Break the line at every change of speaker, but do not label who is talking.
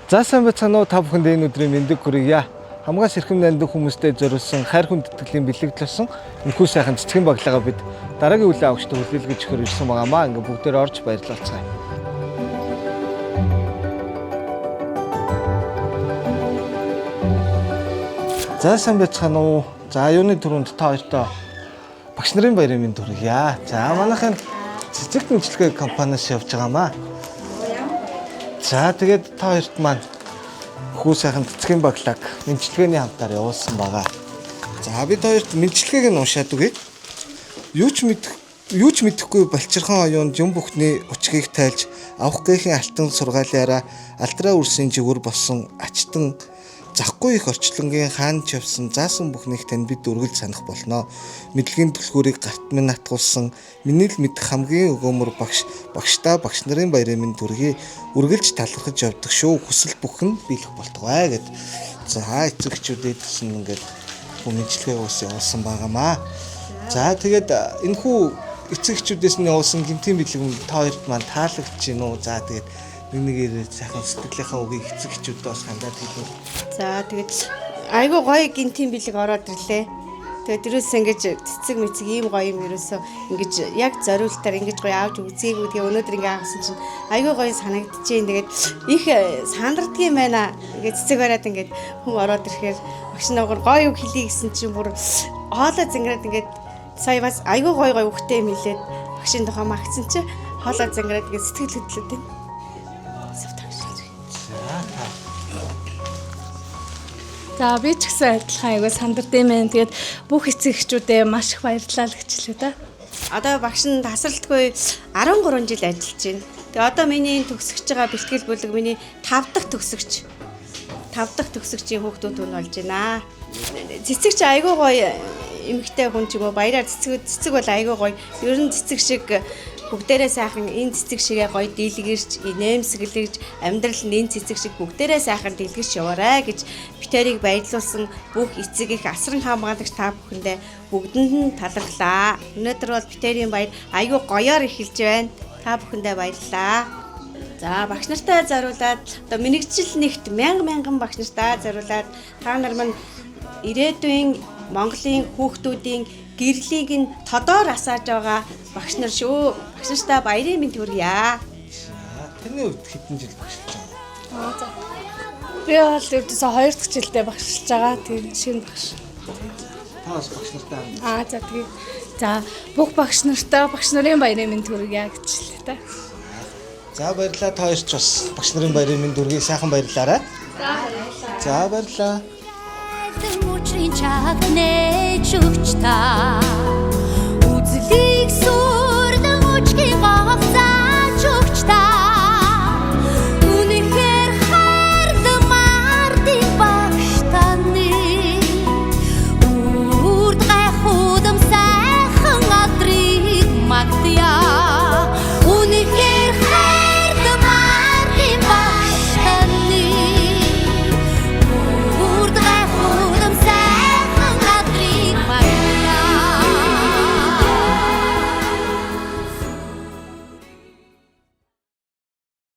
За, сайн байцгаана уу, та бүхэнд энэ өдрийн мэндийг хүргье. Хамгаас эрхэм нандин хүмүүстэй зориулсан хайр хүндэтгэлийн бэлэглэсэн энэхүү сайхан цэцгийн баглаагаа бид дараагийн хүлээн авагчтай хүлээлгэж өгөхөөр ирсэн байгаамаа. Ингээ бүгдээр орж баярлалцгаая. За, сайн байцгаана уу. За, юуны түрүүнд та хоёртоо багш нарын баярын мэнд хүргье. За, манайхын цэцэг дэмжлэгээ компаниас явж байгаамаа. За, тэгээд та хоёрт маань хүү сайхан цэцгийн баглааг мэндчилгээний хамтаар явуулсан байгаа. За, бид хоёрт мэндчилгээг нь уншаад өгье. Юу ч мэдэхгүй балчирхан оюунд юм бүхний учгийг тайлж авах гээхийн алтан сургаалаараа алдраа үрсийн жигүүр болсон ачтан захгүй их орчлонгийн хаан чавсан заасан бүхнийг тань бид үргэлж санах болно. Мэдлэгийн түлхүүрийг гарт минь атгуулсан миний л мэдэх хамгийн өгөөмөр багш багшдаа багш нарын баярын минь дүргий үргэлж талархаж явдаг шүү. Хүсэл бүхэн биелэх болтугай гэд. За, эцэгчүүдэд гэсэн ингээд хүмүүжлэгээ ус явуулсан байгаамаа. За, тэгээд энэ хүү эцэгчүүдээс нь явуулсан гинтийн бэлэг нь та хоёрт маань таалагдж гин үү? За, тэгээд нэг нэгээр сайхан сэтгэлийнхаа үгийг эцэгчүүдээ бас хандаад хэлв.
За, тэгээд айгүй гоё гинтийн бэлэг ороод ирлээ. Тэгээд ерөөсөө ингэж цэцэг мэцэг ийм гоё юм ерөөсөө ингэж яг зориултаар ингэж гоё авч үзээгүй. Тэгээ өнөөдөр ингэ авсан чинь айгүй гоё санагдчихээн. Тэгээд их сандардгийн байна. Ингээд цэцэг бариад ингээд хүн ороод ирэхээр багш нагар гоё үг хэлье гэсэн чинь бүр хоолой зангираад ингээд сая бас айгүй гоё гоё үгтэй юм хэлээд багшийн тухай магтсан чинь хоолой зангираад ингээд сэтгэл хөдлөд байна.
За, та.
За, би ч гэсэн адилхан айгуу сандард юм байна. Тэгээд бүх эцэг эхчүүдээ маш их баярлалаа л гэчлээ да.
Одоо багш нь тасралтгүй 13 жил ажиллаж байна. Тэгээ одоо миний энэ төгсөж байгаа бэлтгэл бүлэг миний 5 дахь төгсөгч. 5 дахь төгсөгчийн хүүхдүүд нь болж байна. Цэцэг чи айгүй гоё эмэгтэй хүн ч юм уу баяраар цэцэг цэцэг бол айгүй гоё. Ер нь цэцэг шиг бүгдээрээ сайхан энэ цэцэг шигээ гоё дийлгэрч, нэмсэглэж, амьдрал нь энэ цэцэг шиг бүгдээрээ сайхан дийлгэрч яваарай гэж битэрийг баярлуулсан бүх эцэг их асран хамгаалагч та бүхэндээ бүгдэнд нь талархлаа. Өнөөдөр бол битэрийн баяр айгүй гоёор эхэлж байна. Та бүхэндээ баярлалаа. За, багш нартай зориулаад одоо мэрэгжил нэгт мянга мянган багш нартай зориулаад та нар мань ирээдүйн Монголын хүүхдүүдийн гэрлийг нь тодоор асааж байгаа багш нар шүү. Багш нартай баярын мэнд хүргье.
За, таны хувьд хэдэн жил багшилж байгаа вэ?
За. Би бол ердөөсөө 2 дахь жилдээ багшилж байгаа. Тэгээд шинэ багш.
Та бас багш нартай хандаж.
Аа, за, тэгээд за бүх багш нартай багш нарын баярын мэнд хүргье гэчлээ да.
За, баярлалаа, та хоёр ч бас багш нарын баярын мэнд хүргэе. Сайхан баярлалаарай. За, баярлалаа. За, баярлалаа.
Мөчрийн чаг нээж өгч та.